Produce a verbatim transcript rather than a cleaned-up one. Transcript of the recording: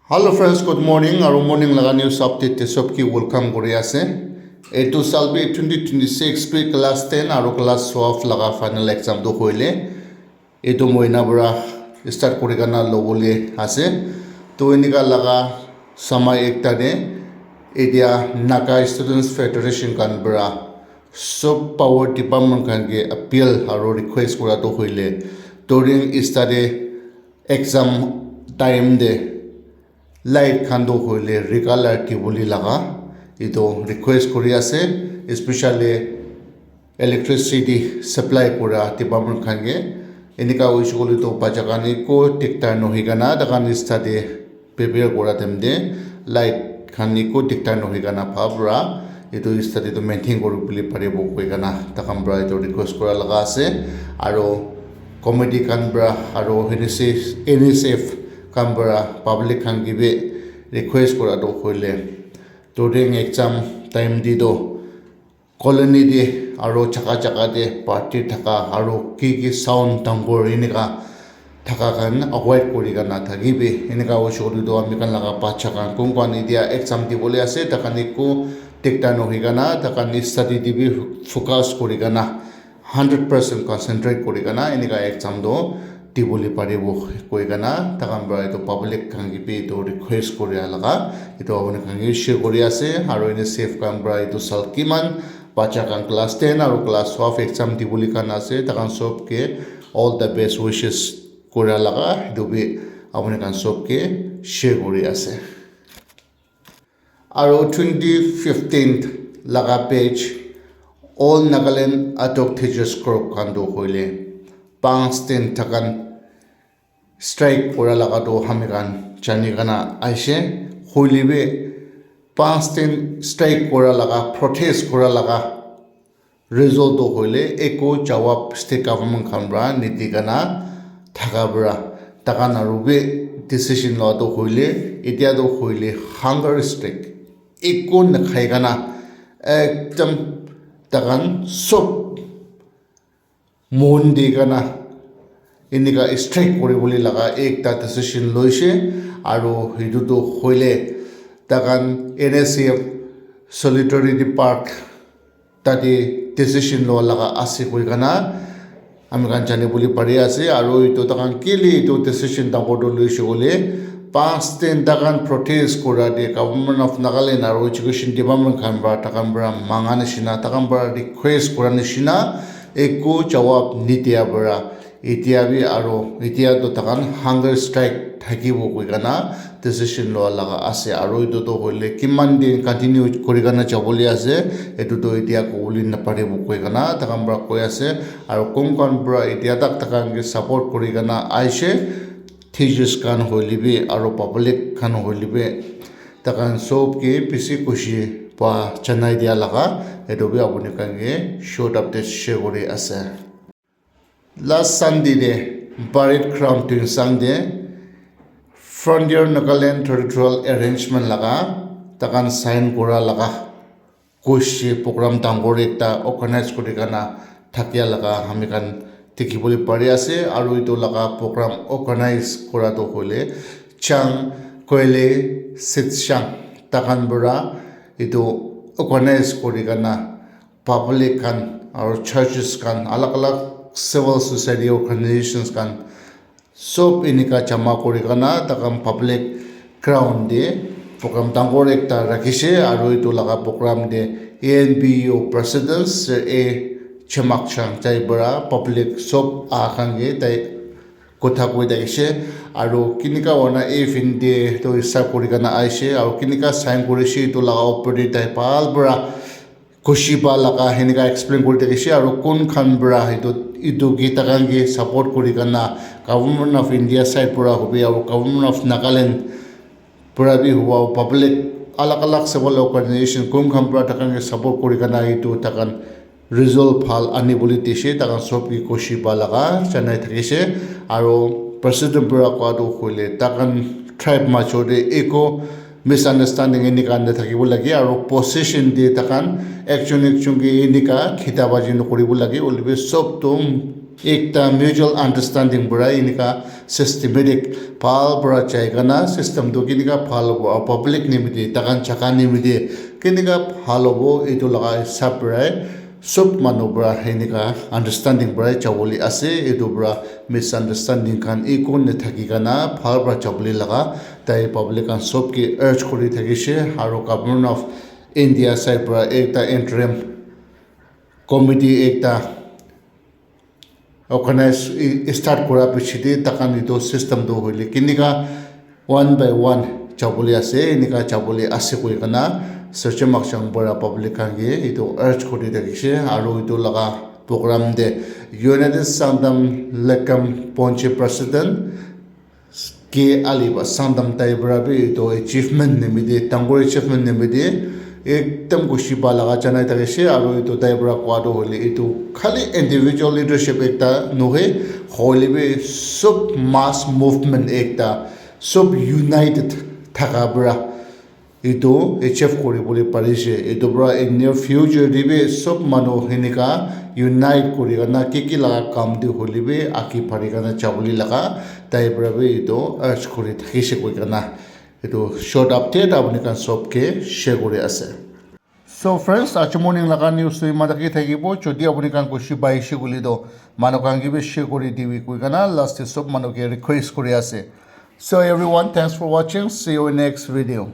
Hello friends, good morning. Aru morning laga news update te sob ki welcome kuri ase. Etu sal bi twenty twenty-six bi class ten aru class twelve laga final exam tu hoile etu mohina para start kuri kana lobole ase. To enika laga samay ekta te etia Naga Students Federation khan para sob power department khan ke appeal aru request kura tu hoile during study exam time te light khan tu hoile regular dibole laga etu request kuri ase, especially electricity supply kura department khan ke. Enika hoise koile tu bacha khan eko diktar nohoi kana takhan study prepare kura time te light khan eko diktar nohoi kana bhal para etu study tu maintain kuri bole paribo koi kana takhan para etu request kura laga ase. Aru committee khan para aru N S F, N S F khan para public khan ke bi request kura tu hoile during exam time te tu colony te aru jaga jaga te party thaka aru ki ki sound dangor enika thaka khan avoid kuri kana thaki bi. Enika hoise koile tu ami khan laga bacha khan kun khan etia exam dibole ase takhan eko diktar nohoi kana takhan study te bi focus kuri kana hundred percent concentrate kuri kana enika exam tu dibole paribo koi kana takhan para etu public khan ke bi etu request kuri laga etu apni khan ke share kuri ase. Aru N S F khan para etu sal kiman bacha khan class ten aru class twelve exam dibole khan ase, takhan sob ke all the best wishes kura laga etu bi apni khan sob ke share kuri ase. Aru twenty fifteen laga batch All Nagaland Adult Teachers Group khan tu hoile panch din takhan strike kura laga tu ami khan jani kana aise. Hoile bi panch din strike kura laga, protest kura laga result tu hoile eko jawab state government khan para nidi kana thaka para takhan aru bi decision loa tu hoile etia tu hoile hunger strike, eko nakhai kana ekdam takhan sob mon di kana enika strike kuri bole laga ekta decision loise. Aru etu tu hoile takhan N S F Solidarity Park tate decision loa laga ase koi kana ami khan jani bole pari ase. Aru etu takhan kile etu decision dangor tu loise koile panch din takhan protest kura te Government of Nagaland aru Education Department khan para takhan para manga nishina, takhan para request kura nishina eko jawab nidia para etia bi aru etia tu takhan hunger strike thakibo koi kana decision loa laga ase. Aru etu tu hoile kiman din continue kuri kana jabole ase, etu tu etia kobole naparibo koi kana takhan para koi ase. Aru kun khan para etia tak takhan ke support kuri kana aise, teachers khan hoile bi aru public khan hoile bi takhan sob ke bishi khushi pa janai dia laga etu bi apni khan ke short update share kuri ase. Last Sunday te Parade Ground Tuensang te Frontier Nagaland Territorial Arrangement laga takhan sign kura laga khushi program dangor ekta organize kuri kana thakia laga ami khan dikhi bole pari ase. Aru etu laga program organize kura tu hoile Chang Koile Sitshang takhan para etu organize kuri kana public khan aru churches khan, alag alag civil society organizations khan sob enika jama kuri kana takhan public ground te program dangor ekta rakhishe. Aru etu laga program te A N P U president Sir A Chemakchang tai para public sob aha khan ke tai kotha koi thakishe. Aru kinika hoina A F N D to hisab kuri kana aishe aru kinika sign kurishe etu laga opor te tai bhal para khushi pa laga henika explain kuri thakishe. Aru kun khan para etu, etu ke takhan ke support kuri kana Government of India side para hobi aru Government of Nagaland para bi hobo, public alag alag civil organization kun khan para takhan ke support kuri kana etu takhan result bhal ani bole dishe. Takhan sob ke khushi pa laga janai thakishe. Aru president para koa tu hoile takhan tribe major te eko misunderstanding enika na thakibo lage aru position te takhan ekjon ekjon ke enika khita baji nokoribo lage, hoilebi sob tu ekta mutual understanding para enika systematic bhal para jai kana system tu kenika bhal hobo, public nimite, takan jaka nimite kenika bhal hobo, etu laga hisab para sob manu para enika understanding para jabole ase. Etu para misunderstanding khan eko nathaki kana bhal para jabole laga tai public khan sob ke urge kuri thakise. Aru Government of India side para ekta interim committee ekta organize start kura piche te takan etu system tu hoile kenika one by one jabole ase, enika jabole ase koi kana Sachin Makchang para public khan ke etu urge kuri thakise. Aru etu laga program te United Sangtam Lekam Ponche President K Aliba Sangtam tai para bi etu achievement nimite, dangor achievement nimite ekdam khushi pa laga janai thakise. Aru etu tai para koa tu hoile etu khali individual leadership ekta nohoi, hoile bi sob mass movement ekta, sob united thaka para etu achieve kuri bole parise. Etu para in near future te bi sob manu henika unite kuri kana ki ki laga kam te hoile bi agi bari kana jabole laga tai para bi etu urge kuri thakise koi kana etu short update apni khan sob ke share kuri ase. So friends, aji morning laga news tu iman taki thakibo. Jodi apni khan khushi paise koile to manu khan ke bi share kuri dibi koi kana last te sob manu ke request kuri ase. So everyone, thanks for watching. See you in next video.